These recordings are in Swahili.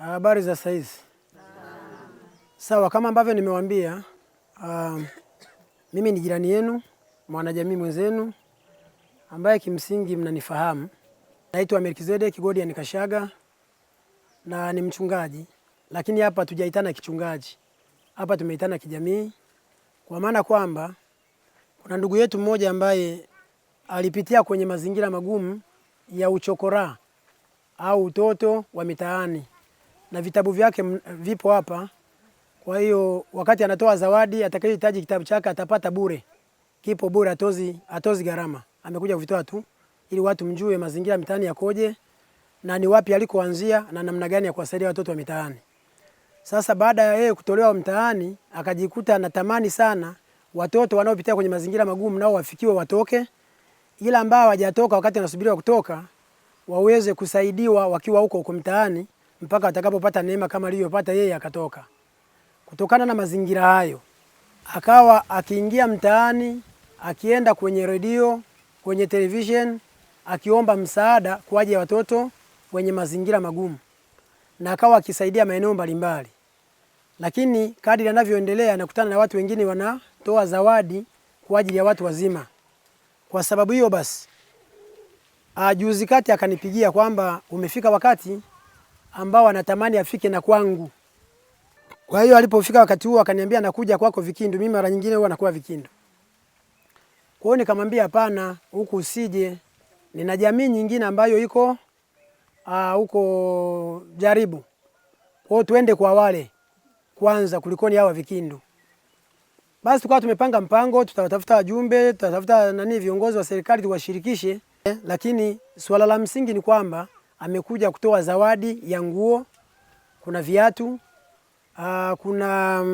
Habari za saizi? Sawa, kama ambavyo nimewaambia, mimi ni jirani yenu, mwanajamii mwenzenu ambaye kimsingi mnanifahamu. Naitwa Melkizedek Godian Kashaga na ni mchungaji, lakini hapa tujaitana kichungaji. Hapa tumeitana kijamii, kwa maana kwamba kuna ndugu yetu mmoja ambaye alipitia kwenye mazingira magumu ya uchokora au utoto wa mitaani na vitabu vyake vipo hapa. Kwa hiyo wakati anatoa zawadi, atakayehitaji kitabu chake atapata bure, kipo bure, atozi gharama. Amekuja kuvitoa tu ili watu mjue mazingira mitaani yakoje na ni wapi alikoanzia na namna gani ya kuwasaidia watoto wa mitaani. Sasa baada ya yeye kutolewa mtaani, akajikuta anatamani sana watoto wanaopitia kwenye mazingira magumu nao wafikiwe watoke, ila ambao hawajatoka wakati wanasubiriwa kutoka waweze kusaidiwa wakiwa huko huko mtaani mpaka atakapopata neema kama aliyopata yeye akatoka. Kutokana na mazingira hayo, akawa akiingia mtaani, akienda kwenye redio, kwenye television, akiomba msaada kwa ajili ya watoto wenye mazingira magumu, na akawa akisaidia maeneo mbalimbali. Lakini kadri anavyoendelea anakutana na watu wengine wanatoa zawadi kwa ajili ya watu wazima. Kwa sababu hiyo basi, juzi kati akanipigia kwamba umefika wakati ambao anatamani afike na kwangu. Kwa hiyo alipofika wakati huo akaniambia nakuja kwako Vikindu, mimi mara nyingine huwa nakuwa Vikindu. Kwa hiyo nikamwambia hapana, huku usije. Nina jamii nyingine ambayo iko huko Jaribu. Kwa hiyo tuende kwa wale kwanza kulikoni hawa Vikindu. Basi tukawa tumepanga mpango, tutatafuta wajumbe, tutatafuta nani viongozi wa serikali tuwashirikishe, lakini swala la msingi ni kwamba amekuja kutoa zawadi ya nguo, kuna viatu, kuna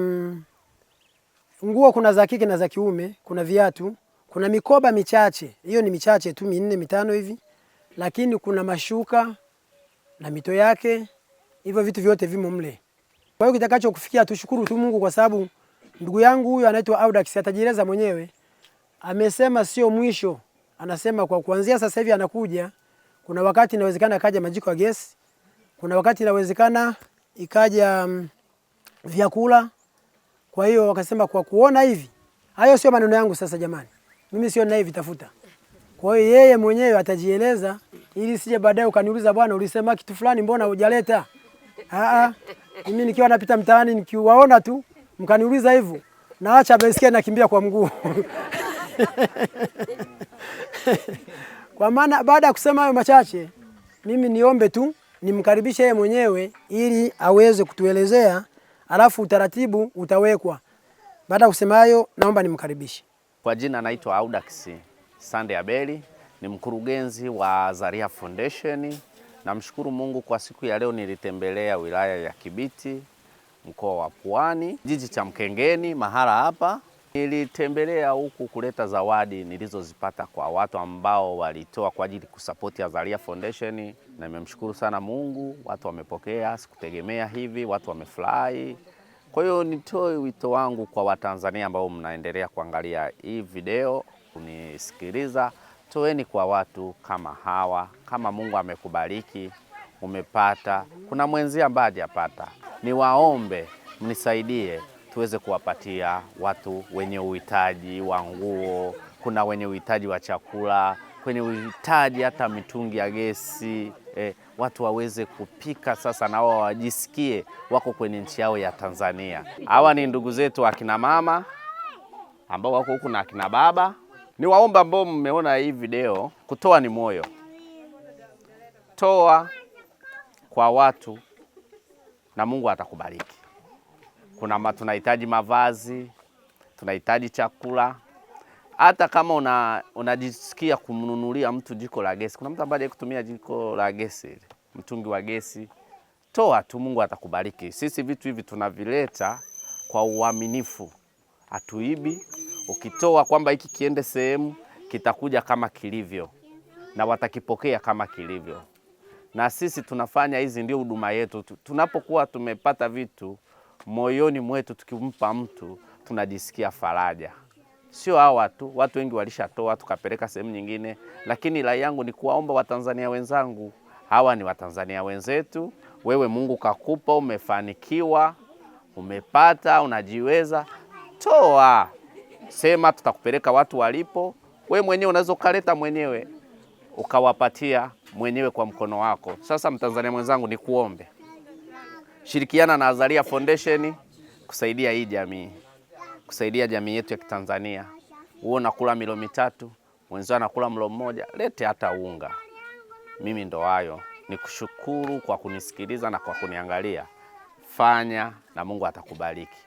nguo kuna za kike na za kiume, kuna viatu, kuna mikoba michache, hiyo ni michache tu 4 5 hivi, lakini kuna mashuka na mito yake, hivyo vitu vyote vimo mle. Kwa hiyo kitakacho kufikia tushukuru tu Mungu kwa sababu ndugu yangu huyu anaitwa Audax atajieleza mwenyewe. Amesema sio mwisho. Anasema kwa kuanzia sasa hivi anakuja, kuna wakati inawezekana akaja majiko ya gesi, kuna wakati inawezekana ikaja vyakula. Kwa hiyo wakasema kwa kuona hivi, hayo sio maneno yangu sasa jamani. Mimi sio naye vitafuta. Kwa hiyo yeye mwenyewe atajieleza ili sije baadaye ukaniuliza bwana ulisema kitu fulani mbona hujaleta? Mimi nikiwa napita mtaani nikiwaona tu mkaniuliza hivyo naacha baiskeli nakimbia kwa mguu. Kwa maana baada ya kusema hayo machache, mimi niombe tu nimkaribishe yeye mwenyewe ili aweze kutuelezea, alafu utaratibu utawekwa. Baada ya kusema hayo, naomba nimkaribishe. Kwa jina naitwa Audax Sande Abeli, ni mkurugenzi wa Azaria Foundation. Namshukuru Mungu kwa siku ya leo nilitembelea wilaya ya Kibiti, mkoa wa Pwani, jiji cha Mkengeni, mahala hapa. Nilitembelea huku kuleta zawadi nilizozipata kwa watu ambao walitoa kwa ajili kusapoti Azaria Foundation, na nimemshukuru sana Mungu, watu wamepokea, sikutegemea hivi, watu wamefurahi. Kwa hiyo nitoe wito wangu kwa Watanzania ambao mnaendelea kuangalia hii video, kunisikiliza, toeni kwa watu kama hawa. Kama Mungu amekubariki, umepata, kuna mwenzi ambaye hajapata, niwaombe mnisaidie tuweze kuwapatia watu wenye uhitaji wa nguo, kuna wenye uhitaji wa chakula, kwenye uhitaji hata mitungi ya gesi, watu waweze kupika sasa na wao wajisikie wako kwenye nchi yao ya Tanzania. Hawa ni ndugu zetu akina mama ambao wako huku na akina baba. Niwaomba ambao mmeona hii video, kutoa ni moyo. Toa kwa watu na Mungu atakubariki. Kuna tunahitaji mavazi, tunahitaji chakula. Hata kama unajisikia kumnunulia mtu jiko la gesi, kuna mtu ambaye kutumia jiko la gesi, mtungi wa gesi, toa tu, Mungu atakubariki. Sisi vitu hivi tunavileta kwa uaminifu, hatuibi. Ukitoa kwamba hiki kiende sehemu, kitakuja kama kilivyo na watakipokea kama kilivyo. Na sisi tunafanya hizi ndio huduma yetu. Tunapokuwa tumepata vitu moyoni mwetu, tukimpa mtu tunajisikia faraja. Sio hawa tu, watu wengi walishatoa tukapeleka sehemu nyingine, lakini rai yangu ni kuwaomba Watanzania wenzangu, hawa ni Watanzania wenzetu, Wewe Mungu kakupa, umefanikiwa, umepata, unajiweza, toa. Sema tutakupeleka watu walipo. We mwenyewe unaweza ukaleta mwenyewe ukawapatia mwenyewe kwa mkono wako. Sasa Mtanzania mwenzangu, nikuombe, shirikiana na Azaria Foundation kusaidia hii jamii, kusaidia jamii yetu ya Kitanzania. Wewe unakula milo mitatu, mwenzio anakula mlo mmoja, lete hata unga. Mimi ndo hayo, nikushukuru kwa kunisikiliza na kwa kuniangalia. Fanya na Mungu atakubariki.